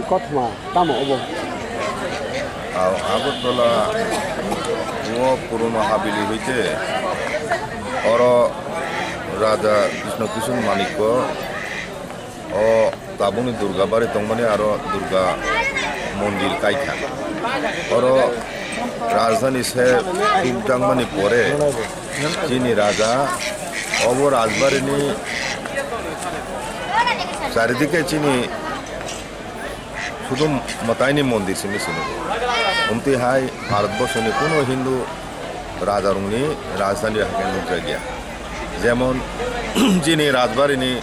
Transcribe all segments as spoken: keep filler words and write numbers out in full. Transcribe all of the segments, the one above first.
Kothoma tamo obo? Agartala o purono habili hoite oro Raja Krishna Kishore Manikko o tabukni Durga bari tongmani aro Durga mondir kaikha. Oro rajdhani se tubjakmani pore chini raja obo rajbarini charidike chini sudu mwtaini mondir simi sini. Umtwi hai Bharatborsoni kuno Hindu rajarokni rajdhani hai khe nukjakya. Jemon chini rajbarini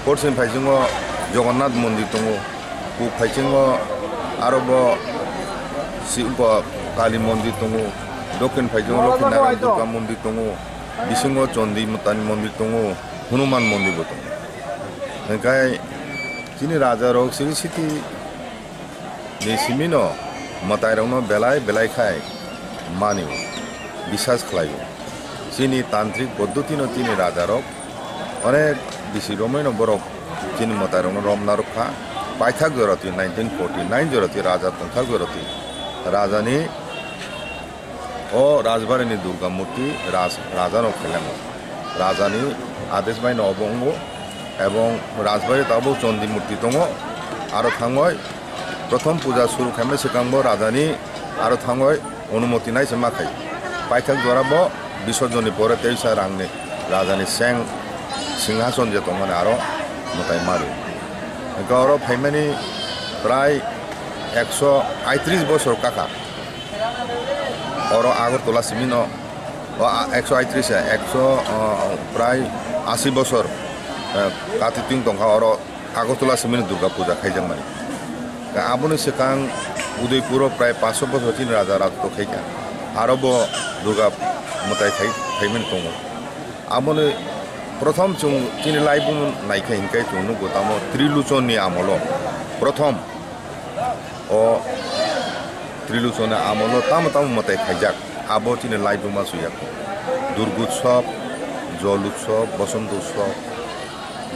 porsin phaisingo Jagannath mondir tongo, kuk phaisingo aro bo si-, bo Kali mondir tongo, dokhin phaisingo Lokhi Narayan Durga mondir tongo, bisingo Chondi Mwtaini mondir tongo, Hanuman mondir bo tongo. Hingkai chini rajarok Sri Siti ni simino mwtairokno belai belai khai manio, bisas khlaio. Chini tantrik poddotino chini rajarok onek bisi romwino borok chini mwtairokno romna rwkha. Paithak jorati nineteen forty nine jorati raja tongthak jorati rajani O rajbarini Durga murti raj-, rajano khailamo. Rajani adesh baino obo wngo. Ebong rajbari tabuk Chondi murti tongo. Aro thangoi prothom puja suru khaima swkangbo rajani aro thangoi onumoti naise ma khai. Paithak jorabo bisorjonni pore teisa rangni rajani seng singhason je tongmani aro mwtai maru. Hwnkhe oro phaimani prai ekso aitris bosor kakha. Oro Agartala simino, o, a, ekso aitris, ekso, o, prai asi bosor, eh, kati twing tongkha oro Agartala simino Durga puja khaijakmani. Aboni swkang Udaipuro prai paanso bosor chini raja rajotw khaikha. Aro bo Durga mwtai khai, khaimani tongo. Aboni prothom chwng chini laibumung naikha hinkhe chwng nukgo tamo Triluchon ni amolo prothom O Triluchon ni amolo tamo tamo mwtai khaijak, abo chini laibuma swijak. Durgutsob, Jol Utsob, Bosonto Utsob,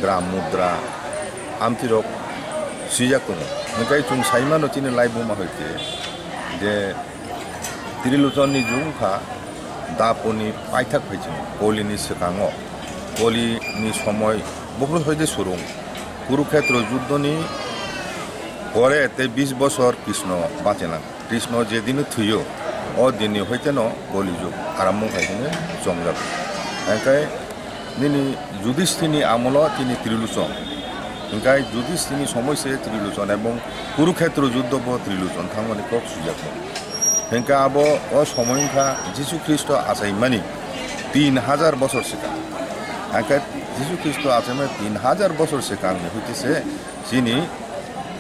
Gram Mudra, amtwirok swijak tongo. Hwnkhe chwng saimano chini laibuma hoite je Triluchon ni jug wngkha Daponi paithak phaichung Kolini swkango. Kolini somoi buphuru hoide surung. Kurukhetro juddhoni pore tei bis bosor Krishno bachenang. Krishno jedino thwiyo, o dinni hoiteno Koli jug arambho khai hwnwi chongjago. Hingkhe nini Judhisthirni amolo chini Triluchon. Hingkhe Judhisthirni somoi se Triluchon ebong Kurukhetro juddho bo Triluchon thangmani kok swijak. Hingkhe abo o somoi wngkha Jisu Khristo achaimani tin hajar bosor swkang. Hingkhe Jisu Khristo achaimani tin hajar bosor swkangni hoite se chini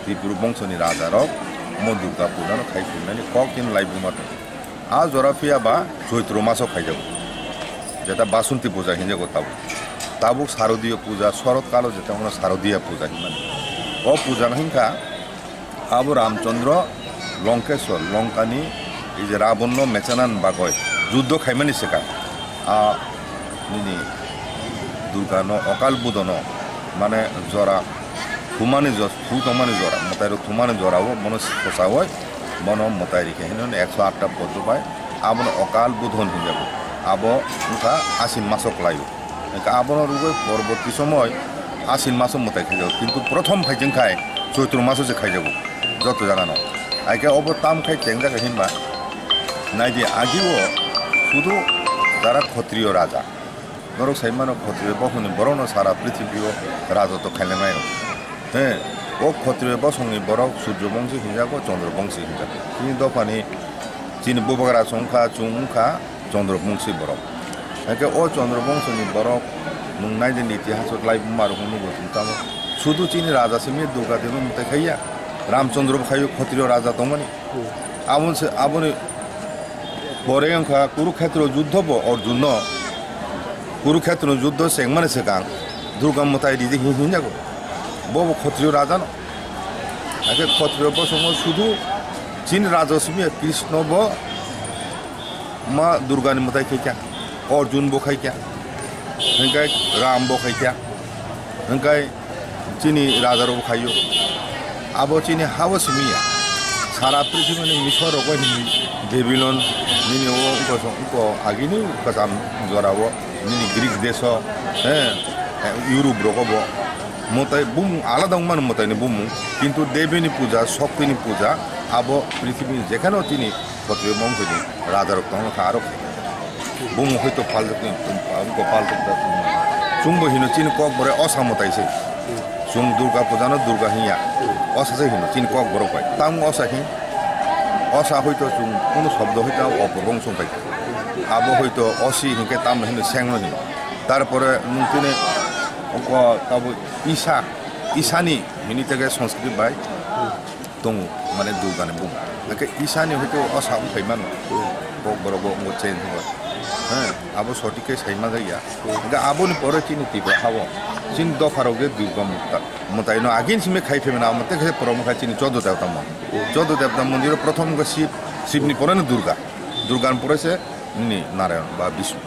Tripura bongsoni rajarok mo Durga pujano khai philmani kok chini laibuma tongo. A jora phiya ba Choitro maso khaijago. Jeta Basanti puja hinjago tabuk. Tabuk Sarodiya puja, Sorotkalo jeta wngno Sarodiya puja hinmani. O puja no hinkha abo Ramchandra Lankeswar, Lankani ei je Rabanno mechanani bagwi juddho khaimani swkang. A nini Durgano, Okal Budhono, mane jora thumani jo-, thu tongmani jora, mwtairok thumani jorao bono sosaui bono mwtai rikhe hino ekso atta poddo bai abono Okal Budhon hinjago. Abo wngkha Asin maso kwlaio. Hingkhe abono rwgwi porborti somoi Asin maso mwtai khaijago, kintu prothom phaichwng khai Choitro maso se khaijago joto jagano. Haikhe obo tam khai chengjak hinba naidi agio sudu jara Khotriyo raja. Norok sai mano Khotriyo bokhokni borokno sara prithibio rajotw khainai mano. He, o Khotriyo bosongni borok Surjo bongsi hinjago, Chandra bongsi hinjago. Chini dophani, chini bubagra songkha, chwng wngkha Chandra bongsi borok. Hake o Chandra bongsoni borok nwng naidi niti hasuk lai bumarok nugo tamo. Sudu chini raja simi Durga Devi mwtai khaiya, Ramchandra bo khaio Khotriyo raja tongmani. Aboni se, aboni pore wngkha Kurukhetro juddho bo Arjunno, Kurukhetro juddho chengmani swkang Durga mwtai ridi hin hinjago. Bo bo Khotriyo rajano. Hakhe Khotriyo bosongo sudu chini raja simi Krishna bo ma Durgani mwtai khaikha, Arjun bo khaikha, hingkai Ram bo khaikha, hingkai chini raja rok bo khaio. Abo chini habo simi ya. Sara prithibi ni misor rogo hini Babylon nini o wngko song wngko agini kwcham jora o nini Greek deso, eh, Europe rogo bo mwtai bumung alada wngmano mwtai ni bumung, kintu Devi ni puja, Shakti ni puja abo prithibi ni jekhano chini Kshatriyo mom hini raja rok tongno kha aro. Bumung hoito phaljakni, wngkha phaljakjak. Chwngbo hino chini kokborok osa mwtai se. Chwng Durga puja no Durga hinya. Osa se hino chini kokborok bai. Tamo osa hin. Osa hoito chwng kuno shobdo hoito oporbo wng song pai. Abo hoito osi hinkhe tamo hino sengno hin. Tarpore nwng tini oko tabo Isa, Isani hini tege Sanskrit bai. Tongo, mane Durgani bumung. Hake Isani hoito osa wngphai mano. Kokborok bo wngbo change wngbo. He, abo sotik khe sai manjakya. Hake aboni pore chini Tripura hao. Chini dopharok je Durga mukta. Mwtaino agin simi khai phaimani amo tei khe promo khai chini Choddo Devta mon. Choddo Devta mondir prothom wngkha Shiv, Shivni pore no Durga. Durgani pore se nini Narayan ba Vishnu.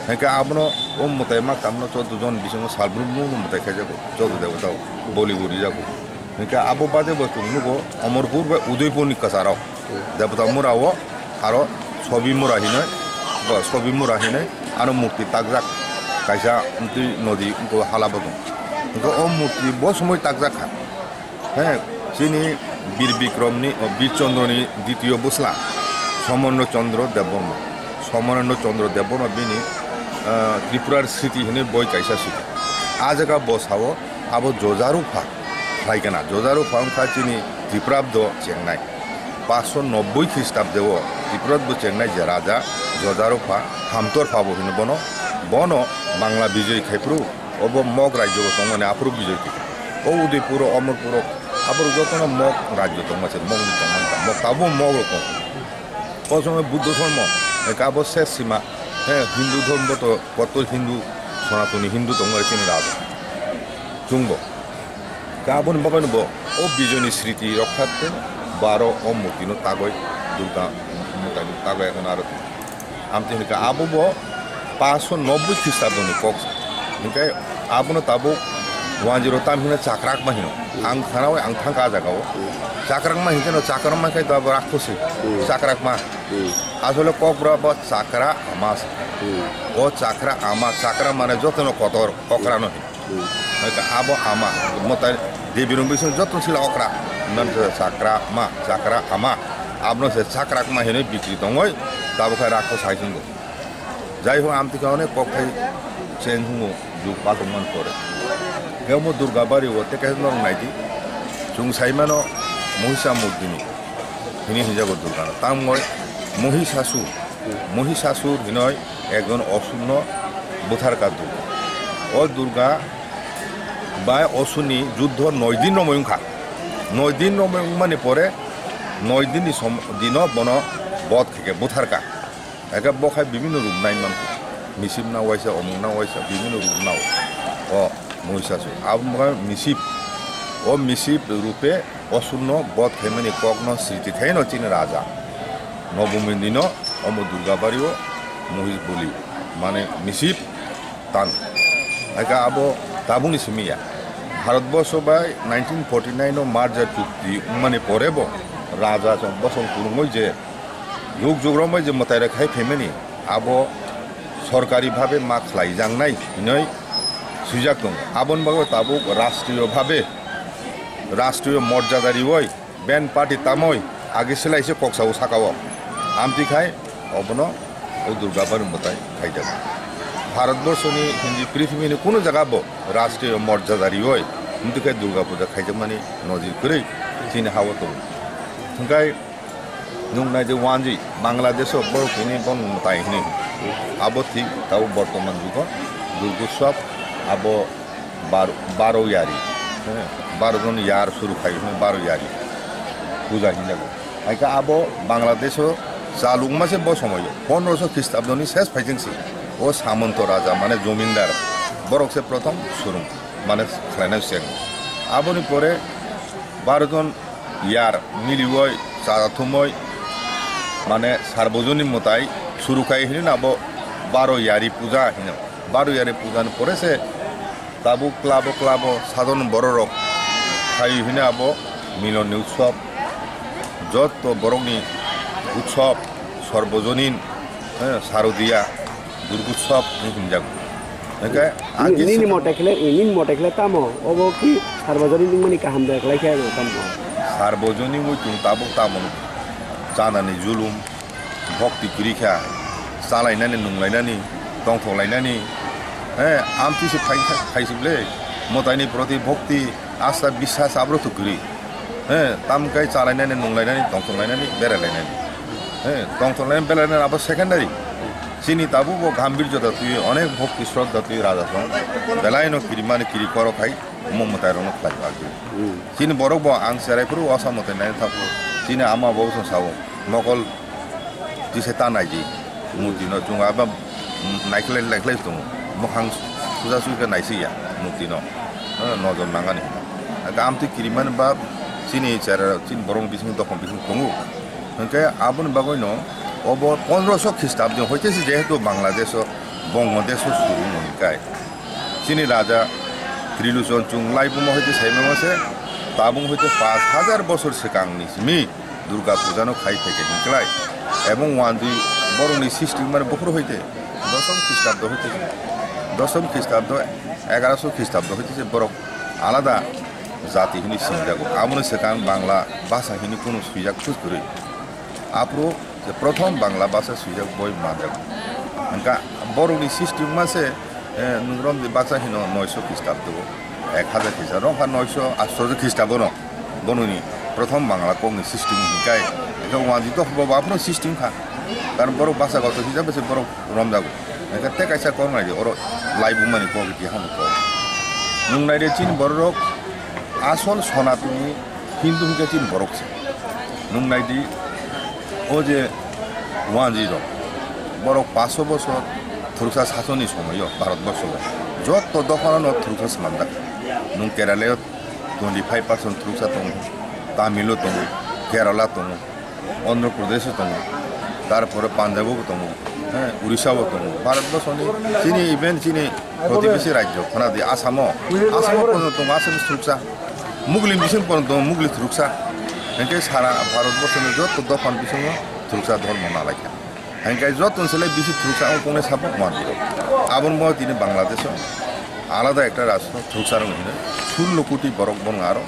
Hake abono o mwtai mak tamno Choddo jon bisingo salbrum mwtai khaijago. Choddo Devta boli gurijago. Hingke abo bade bo chwng nugo Omorpur bai Udaipurni kwcharo Debota Murao aro Sobi Mura hinoi, bo Sobi Mura hinoi ano murti takjak kaisa mtwi nodi wngkho hala bodong. Hingke o murti bo somoi takjak kha. He, chini Bir Bikromni, o, Bir Chandroni ditiyo bwsla Somonno Chandra Debbarma. Somonno Chandra Debbarma bini, ah, Tripura Sriti hinoi boi kaisa sidi. A jaga bo sao abo Jojarupha. Phaikana, Jojarupha wngkha chini Tripurabdo chengnai. Paanch sho nobboi Khristabdeo Tripurabdo chengnai je raja Jojarupha, Hamtorphabo hino bono, bono Bangla bijoi khaiphuru, obo Mog rajyo bo tongmani aphuru bijoi khaikha. O Udaipuro, Omorpuro, aphuru jotono Mog rajyo tongma se, Mogni tongmani kha. Mog tabo Mog rok tong. O somoi Buddho dhormo, eka abo ses sima, he, Hindu dhormo to, kotto Hindu, Sanatoni Hindu tongmani chini raja. Chwngbo. Ka aboni bagwino bo o bijoyni sriti rok thakte baro o murtino tagoi Durga murtino tagoi ekhon aro. Amtwi hwnka abo bo paanch sho nobboi Khristaboni kok sa. Hwnkai abono tabuk one zero tam hino chakrakma hino. Ang khanaui ang thangka a jagao. Chakrakma hinkhe no chakrakma khai to abo rakhosi. Hmm. Chakrakma. Hmm. Asole kokbra bo chakra ama sa. Hmm. O chakra ama, chakra mane jotono kotor, okra no hino. Hmm. Hwnkhe abo ama, mwtai Devi rong bising joto sila okra. Nan se chakra ma, chakra ama. Abno se chakra ma hinui bikri tongoi, tabuk khai rakho sai chwng bo. Jai ho, amtwi kha onek kok khai cheng hungo, jug paltung man pore. Hemo Durga bari o teke norok naidi. Chwng sai mano Mohisa murdini. Hini hinjago Durgano. Tamoi Mohisasur. Mohisasur hinoi ekjon osurno butharka Durga. O Durga bai osurni juddho noi din romoi wngkha. Noi din romoi wngmani pore noi dinni som-, dino bono bodh khaikhe butharka. Eke bo khai bibinno rup nai mankha. Misip na waisa, omung na waisa, bibinno rup nao. O Mohisasur. Abo wngkha misip. O misip rupe osurno bodh khaimani kokno sriti khaino chini raja. Nobomini no omo Durga bario Mohis boli. Mane misip tan. Eke abo tabukni simi ya. Bharatborsho bai nineteen forty nine o merger chukti wngmani pore bo raja chong bosong kurungoi je Jug jug romwi je mwtai rok khai phaimani, abo sorkari bhabe ma khlaijaknai hinwi swijak tongo. Aboni bagwi tabuk rashtriyo bhabe, rashtriyo morjada riwi, band party tamwi agi silai se kok sao saka o. Amtwi khai obono o Durga bari mwtai khaijago. Bharatborsoni hindi prithibini kuno jaga bo rashtriyo morjada riwi, amtwi khai Durga puja khaijakmani nojir kwrwi chini ha-o tongo. Hwnkhe Nwng nai de wanji, Bangladesh o borok hini bono mwtai hini. Abo thik, tabuk bortoman jugo Durgutsav, abo bar-, baro yari, eh, baro jon yar suru khai hino baro yari puja hinjago. Haikhe abo Bangladesh o chalukma se bo somoio, pondroso Khristabdoni ses phaijeng se. O Samonto raja, mane jomindar, borok se prothom surung, mane khlainai cheng. Aboni pore baro jon yar milioi, chada thumoi, mane Sarbojonini mwtai suru khai hino abo baro yari puja hino. Baro yari puja ni pore se tabuk club o club o sadharon borok rok khai hino abo Milonni utsob, jotto borokni utsob, Sarbojonin, eh, Sarodiya Durgutsob hinwi hwnjago. Hwnkhe ang Ni-, nini kisa mote khle, nini mote khle tamo? Obo ki Sarbojonin wngmani kaham de khlai khe tamo? Sarbojonin wngwi chwng tabuk tamo chanani julum, bhokti kwrwi kha, chalainani, nunglainani, tongthoklainani, eh, amtwi se phai kha, phai se ble, mwtaini proti bhokti, asta, biswas aborok to kwrwi. Eh, tamkai chalainani, nunglainani, tongthoklainani, berailainani. Eh, tongthoklainani, berailainani abo secondary. Chini tabuk bo gambhir jota twi, onek bhokti shraddha twi raja song, belaino kirimani kiri koro khai, omo mwtai rokno khlai bagwi. Hmm. Chini borok bo ang cherai phuru osa mwtai nai thangphuru, chini ama bo song sao, mokol tisa ta nai di, murti no chwng aba naikhlai naikhlai tongo, mokhang suja suja naisik ya murti no, eh, nojor nangani. Aka amtwi kirimani ba chini chera chini borok bising dokhon bising tongo. Hwnkhe aboni bagwi no obo pondroso Khristabdi hoite se jehetu Bangladesh o Bangladesh o suru moni kai. Chini raja Trilochon chwng laibuma hoite saimama se tabung hoite pash hajar bosor swkangni simi Durga Puja no khai phaikha hinklai. Ebong wanjwi borokni system mane buphuru hoite dosom Khristabdo hoite, dosom Khristabdo, egaroso Khristabdo hoite se borok alada jati hinwi singjago. Aboni swkang Bangla bhasha hinwi kunu swijak phus kwrwi. Aphuru je prothom Bangla bhasha swijak boi manjago. Hwnkha borokni system mase, eh, nwng romdi bhasha hino noisho Khristabdo, ek hajar Khristabdo, rongkha noisho asto Khristabdo no. Bononi prothom Bangla kokni system hinkai, hwnkhe wanjwi dophabo aphuru system kha. Karon borok bhasha goto hijab se borok romjago. Hwnkhe tei kaisa kok naidi, oro laibumani kok, itihasni kok. Nwng naidi chini bororok asol Sonatoni Hindu hwnkhe chini borok se. Nwng naidi, o je wanjwi rok, borok paso bosor thuruksa sasoni somoio Bharat borso o jotto dophano no thuruksa swnamjak. Nwng Kerala o twenty five percent thuruksa tongo, Tamil o tongo, Kerala tongo, Andhra Pradesh o tongo, tarpore Punjab o tongo, eh, Orissa o tongo. Bharat borsoni chini, even chini protibesi rajyo, khonadi Assam o, Assam o pono tongo Assamese thuruksa, Mugli bising pono tongo Mugli thuruksa. Hwnkhe sara Bharat borsoni jotto dophani bisingo thuruksa dhormo nalaikha. Hwnkhe jotoni sele bisi thuruksa wng kongnai sabo manjiro. Aboni bo tini Bangladesh o alada ekta rashtra thuruksa rok hino, sullo koti borok bono aro,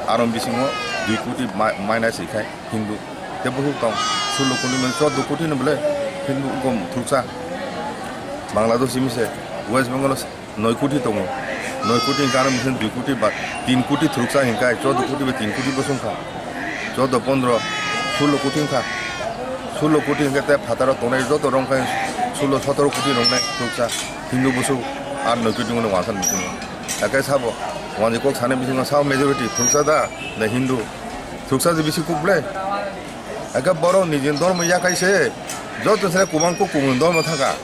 aro bisingo dui koti ma-, minus ikhai. Hindu. Tei buphuru tong, sullo koti mane chordo koti no bole Hindu gom thuruksa. Bangladesh simi se West Bengal noi koti tongo. Noi koti hingke ano missing dui koti ba tin koti thuruksa hingke chordo koti ba tin koti bosong kha. Chordo pondro sullo koti wngkha. Sullo koti hingke tei phataro tongnai joto rong khe sullo sotoro koti rong nai thuruksa Hindu bosong ar noi koti wngmani wansa missing. Hake sabo wanjwi kok sanai bisingo sao majority thuruksa da na Hindu. Thuruksa je bisi kuk ble. Eke borok nijini dormo yakai se, joto se kubang kuk kubun dormo thaka.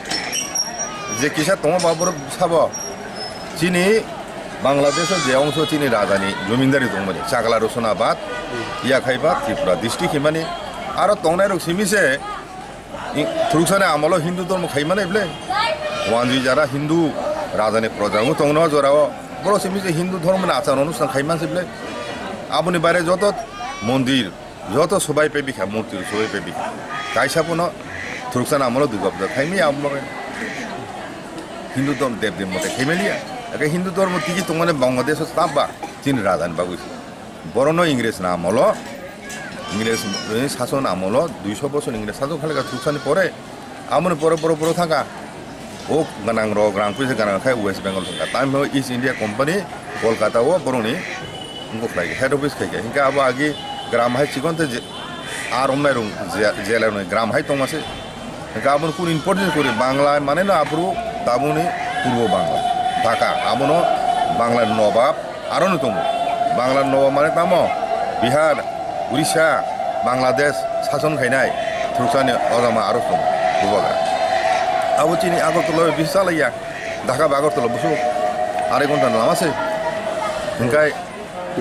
Je kisa tongo ba borok sabo. Chini Bangladesh o je ongso chini rajani jomindari tongmani, Chakla Rosonabad, yakhai ba Tripura district himani, aro tongnai rok simi se, i, thuruksani amolo Hindu dormo khaimani ble. Wanjwi jara Hindu rajani proja wng tongno jorao, borok simi se Hindu dormo ni achar onusthan khaiman se ble. Aboni bare joto mondir, joto sobai pe bikha, murti rok sobai pe bikha. Kaisa bono thuruksa namolo Durga Puja khaimaya abo bagwi. Hindu dom dev dev mote khaimaliya. Eke Hindu dormo tigi tongmani Bangladesh o tabba chini raja ni bagwi se. Borokno Ingres ni amolo, Ingres ni sason amolo, duiso bosor Ingres sason khalikha thuruksani pore, Amoni pore pore pore thangkha. O gwnang rok rang puisa gwnang khai West Bengal thangkha. Tamo East India Company Kolkata o borokni wngkha khlai head office khai khe. Hinkhe abo agi gram hai chikon tei je-, a romnai rong je-, jela roni gram hai tongma se. Hinkhe aboni kunu importance kori Bangla mane no aphuru tabukni Purbo Bangla. Dhaka abono Bangla Nobab Aro no tongo. Bangla no mane tamo? Bihar, Orissa, Bangladesh sason khainai thuruksa ni ojama aro tongo. Bubagra. Abo chini Agartala o bisa chalaiya. Dhaka ba Agartala busu arai ghonta ni lama se. Hingkai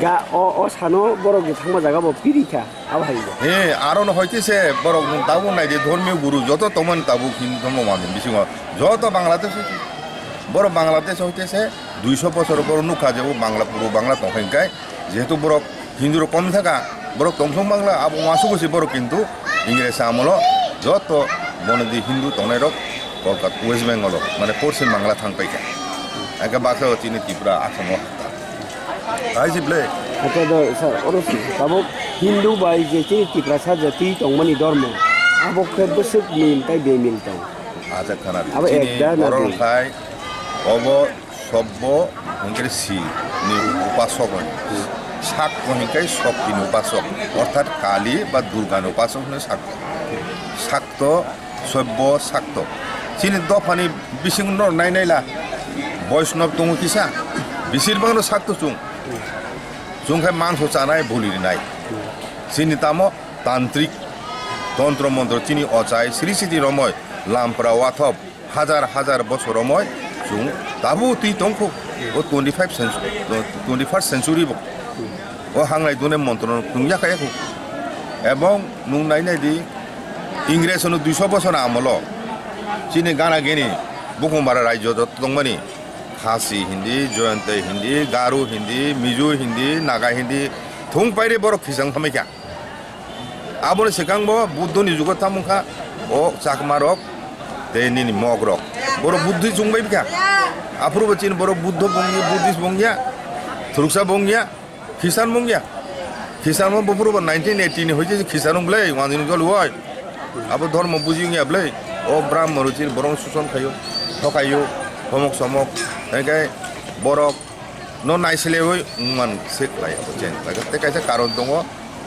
Ga o, o sano borok ni thangma jaga bo piri kha. Abo hai bo. He, aro no hoite se borok tabuk nai di dhormiyo guru joto tongmani tabuk Hindu dhormo manwi bisingo joto Bangladesh hoite. Borok Bangladesh hoite se duiso bosor borok nukha je o Bangla puro Bangla tongkha hinkai jehetu borok Hindu rok kom thaka, borok tongthok Bangla, abo uansuk se borok kintu Ingres amolo joto bonodi Hindu tongnai rok Kolkata, West Bengal o, mane Porsim Bangla thang paikha. Aka baksa o chini Tripura Assam o. Hai si ble. Acha do, sir, oro si, tabuk Hindu bai je chini Tiprasa jati tongmani dormo, abo khe bwswk mil tai bemil tong? Acha khana. Abo chini ekda na borok di? Khai obo Sobbo hingke si ni upasok hoi. Sakto hingke Shokti ni upasok. Orthat Kali ba Durga ni upasok hino Sakto. Sakto, Sobbo, Sakto. Chini dophani bising no nai nai la. Boisnob tongo kisa. Bisir bang no Sakto chung. Chung khai mangso chanai buli rinai. Chini tamo tantrik tontro montro chini ochai sri siti romoi lampra wathop. Hajar hajar bosor romoi chung tabuk twi tongkho o twenty five century, twenty first century bo o hanglai dune montro nung yakha yakho. Ebong nung nai nai di Ingres no duiso bosor amolo chini gana gini Bukumbara rajyo jot tongmani Khasi Hindi, Joyante Hindi, Garu Hindi, Mizo Hindi, Naga Hindi thung paire borok khisang thamai kha. Aboni swkang bo Buddho ni jugo tamo kha o Chakma rok tei nini Mog rok. Borok Buddhist wng bai kha. Aphuru bo chini borok Buddho bongya, Buddhist bongya, Thuruksa bongya, Christian bongya. Christian bo buphuru bo nineteen eighty ni hoite Christian wng blai, wanjini jol woi. Abo dhormo buji wngya blai. O Brahma ro chini borok suson khayo, thokayo, homok somok. Hingke borok no naiselewi wngman se khlai abo change khlai kha. Tei kaisa karon tongo,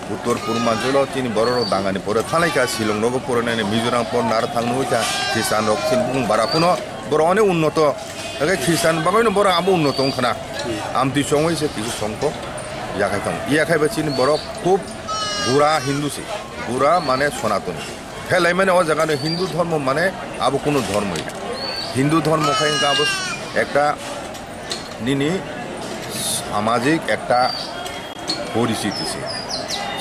uttor purbanchalo chini borok rok dangani pore thanai kha, Shillong rogo porinani Mizoram por nar thang nugwi kha, Christian rok chini bukung bara phano borok onek unnoto, hake Christian bagwi no borok abo unnoto wngkhana. Amtwi chongwi se kisu songkok yakhai tongo. Yakhai ba chini borok khub gura Hindu se, gura mane Sonatoni. Phelai mane o jaga no Hindu dhormo mane abo kunu dhormo ya. Hindu dhormo khai wngkha abo ekta nini samajik ekta porichiti se.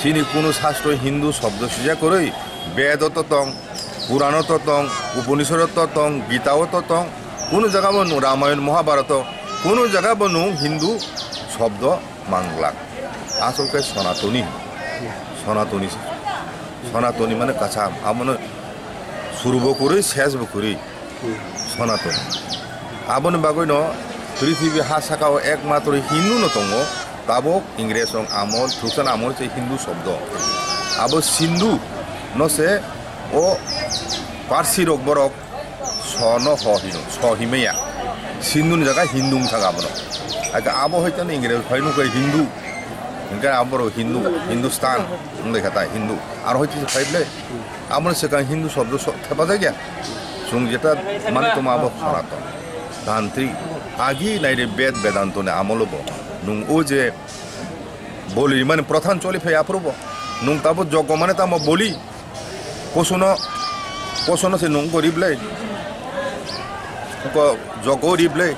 Chini kunu sastro Hindu shobdo swijak kwrwi, Bedo to tong, Purano to tong, Upanishado to tong, Gita o to tong, kunu jaga bo nwng Ramayon, Mahabharato, kunu jaga bo nwng Hindu shobdo manglak. Asol khe Sonatoni, Sonatoni se. Sonatoni mane kwcham, abono suru bo kwrwi, ses bo kwrwi. Sonaton. Aboni bagwino prithibi ha sakao ekmatro Hindu no tongo, tabuk Ingres rok amol, Thuksan amol se Hindu shobdo. Abo Sindhu no se o Parsi rok borok so no ho hino, so himaya. Sindhu ni jaga Hindu wngthang abono. Aka abo hoitano Ingres phai nukha Hindu. Hingke abo rok Hindu, Hindustan wnglaikha ta Hindu. Aro hoite phai ble. Aboni swkang Hindu shobdo so-, thepajak ya. Chwng jeta mani tongma abo Sonaton. Tantrik. Agi naide Ved Vedantoni amolo bo. Nwng o je boli mani prathan choli phai aphuru bo. Nwng tabo joggo mane tamo boli. Kosono, kosono se nwng ko riblai. Ko joggo riblai.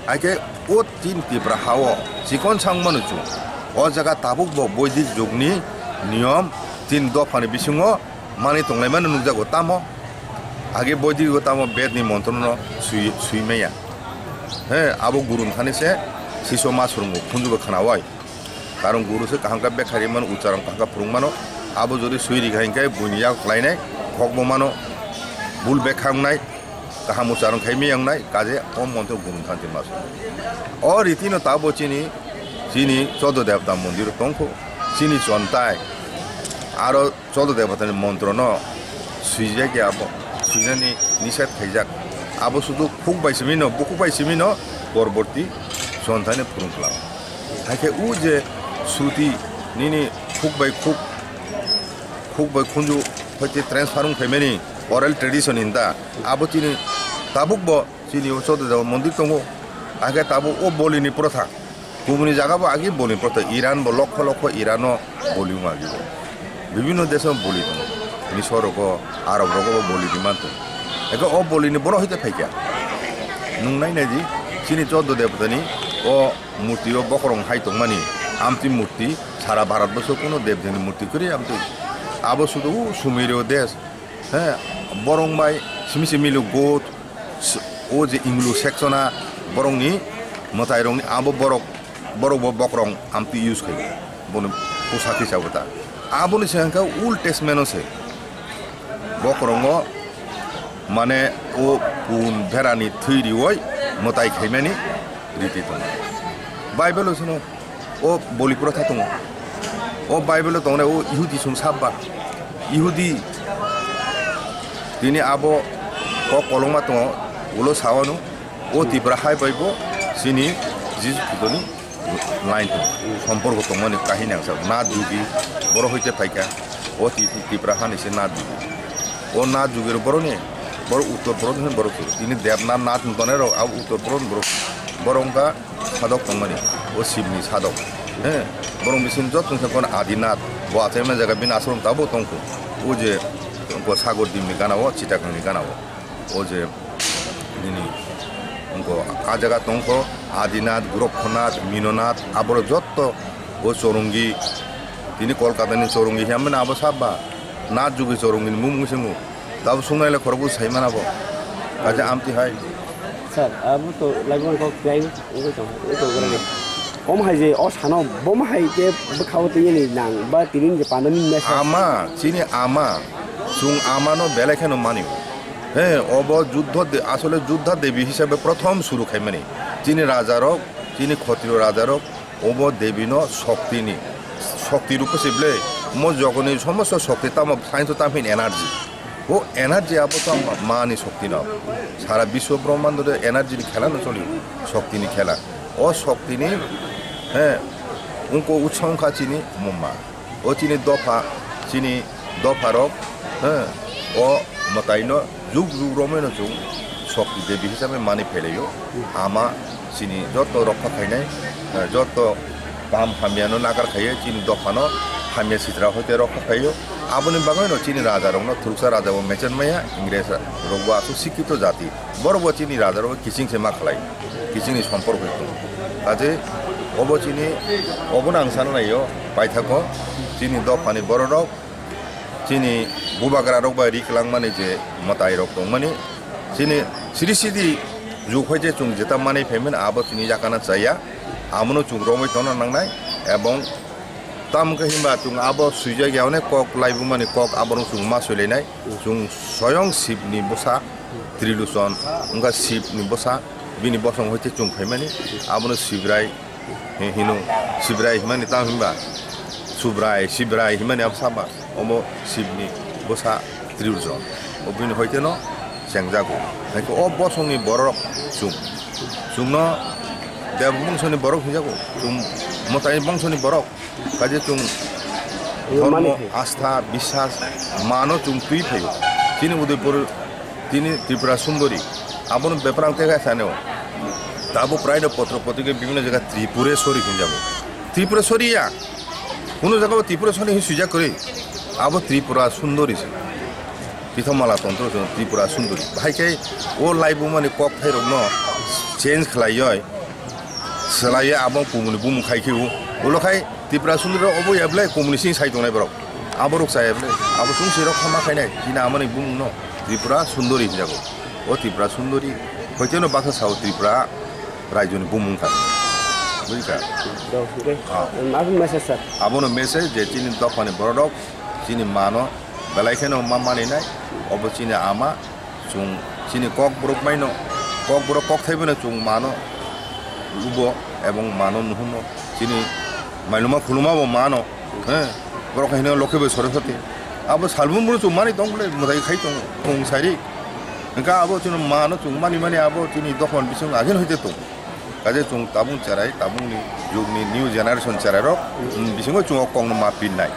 Haikhe o tin Tipra hao chikon sangmano chwng. O jaga tabuk bo Boidik jugni niyom tin dophani bisingo manwi tonglaimano nukjago. Tamo age Boidik o tamo Bedni montrono swi-, swimaya. He, abo gurung thani se siso ma swrwngo khunjugo khnaui. Karon guru se kaham khe bekhari mano, ucharon kaham khe phwrwng mano. Abo jodi swi rikha hinkhe buini yak khlainai, khokbo mano, bul bekha wngnai. Kaham ucharon khai miyang nai, kaje o montro gurung thanti masu. O riti no tabo chini, chini chodo devta mondir tongkho, chini chontai. Aro chodo devata ni montro no swijak ya abo, swijani nised khaijak. Abo sudu khuk bai simi no, bukhuk bai simi no, porborti chontai ni phurung klang. Haikhe u je suti nini khuk bai khuk, khuk bai khunju hoite transfer wng phaimani oral tradition hinda. Abo chini tabuk bo Chini o Chotodeva mondir tongo. Age tabuk o bolini protha. Kubuni jaga bo agi bolini protha. Iran bo lokho lokho Iran o boli wng agi bo. Bibinno deso boli tongo. Misor rogo, Arab rogo bo boli di man tongo. Ego o bolini borok hite phaikya. Nung nai nai di, chini Chododeva ni o murti o bokorong hai tongmani. Amtwi murti, sara Bharat boso kuno devdevni murti kwrwi amtwi. Abo sudu o Sumir o des. He, borok bai simi simi lo goat, s-, o je Anglo Saxon a borokni mwtai rokni abo borok, borok bo bokrok amtwi use khai. Bono Pusa kisa bo ta. Aboni se hwnkhe Old Testament o se. Bokorongo mane o pun berani thwi riwoi mwtai khaimani riti tongo. Bible o sino o boli protha tongo. O Bible o tongnai o Ihudi song sabba. Ihudi tini abo kok kolokma tongo, ulo sawano o Tipra hai bai bo chini Jisu Khristoni line tong, somporko tongmani kahini ang sa, Nath Jogi, borok hoite phaikha, o Ti-, Ti-, Tipra hani se Nath Jogi. O Nath Jogi rok borokni, borok Uttor Pradeshni borok se. Tini Debnath Nath wng tongnai rok, abo Uttor Pradeshni borok. Borok wngkha sadok tongmani, o Shivni sadok. He, borok bising joto wngkha kono Adinath, bo achaima jaga bini ashram tabuk tongkho. O je, bo Sagar Dimni gana o, Chittagangni gana o. O je nini wngkho, ah jaga tongkho, Adinath, Gorakhnath, Minonath, aborok jotto o Chorongi, tini Kolkata ni Chorongi hwnmani abo sabba, Nath Jogi Chorongi ni mung mung se wng. Tabo sungnaile khorokbo sai mana bo, kaisa amtwi hai. Sir, abo to laibung kok khlai wngwi tong, wngwi tong gra. Om hai je o sano bom hai ke bwkhao twi ni nang ba tini je pandani mesa. Ama, chini ama, chwng amano belai kheno mani. He, obo juddho de-, asole juddha devi hisabe prothom suru khaimani. Chini rajarok, chini khotriyo rajarok, obo devi no shokti ni, shokti rupo se ble, mo jogoni somosto shokti tamo science o tamo hin energy. O energy abo to ma-, mani shokti no. Sara biswa brahmando de energy ni khela no choli, shokti ni khela. O shokti ni, he, wngko utsa wngkha chini mumma. O chini dopha, chini dopha rok, he, o mwtai no jug jug romwi no chwng shokti devi hisabe mani phelaio. Ama chini joto rokha khainai, eh, joto kaham hamya no nagar khaiyo, chini dopha no hamya sitra hoite rokha khaio. Aboni bagwi no chini raja rok no thuruksa raja bo mechenmaya, Ingres rok bo aswk sikito jati. Borok bo chini raja rok kiching se ma khlai, kiching ni sompor hoi tong. Kaje obo chini, obo no ang sana naio, paithakgo chini dopha ni borok rok, chini bubagra rok bai ri kwlangmani je mwtai rok tongmani, chini siri sidi juk hoi je chwng jeta manwi phaimani abo chini yakana chaya, amono chwng romwi tongna nangnai, ebong tamo khe hinba chwng abo swijak ya onek kok laibumani kok aborok chwng ma swilainai, chwng soyong Shivni bwsa Trilochon, wngkha Shivni bwsa, bini bosong hoite chwng phaimani, abono Sibrai, Hi-, hino Sibrai himani tamo hinba Subrai, Sibrai himani abo saba, omo Shivni bwsa Trilochon. O bini hoite no chengjago. Haikhe o bosongni borok chwng. Chwngno Deb bongsoni borok hinjago. Chwng Mwtai bongsoni borok. Kaje chwng Yo, dhormo, mani khe. Astha, biswas, mano chwng twi phaio. Chini Udaipur Tini Tripura Sundori, abono bepar ang tei kha sanio. Tabo prai no potro potrika bibhinno jaga Tripureswari hinjago. Tripureswari ya, kuno jaga bo Tripureswari hin swijak kwrwi. Abo Tripura Sundori se. Pithomala tontro se Tripura Sundori. Bahai khe o laibumani kokthai rokno change khlaioi. Swlaiwi abo kumuni bumung khai khe o. Ulo khai Tripura Sundori rok obo ya ble kumuni sing sai tongnai borok. Abo rok chaya ble. Abo chwng se rok khama khainai. Chini amani bumung no Tripura Sundori hinjago. O Tripura Sundori hoite no baksa sao Tripura raijoni bumung kha. Bujikha? Dok, dok. Ah. Abo message sir. Abono message je chini dophani borok rok chini mano belai kheno ma maninai. Obo chini ama. Chwng chini kokborok maino, kokborok kokthai bai no chwng mano lubo ebong mano nuhuno. Chini mailuma khuluma bo mano, he, borok hai hino Lokhi bai Saraswati. Abo salbumbo chwng mani tong bole mwtai khai tongo, chwng sari. Hwnkhe abo chwng mano chwng mani mani abo chini dophani bising agin hoite tongo. Kaje chwng tabung cherai, tabungni jugni new generation cherairok, mm, bisingo chwng o kokno ma pinnai.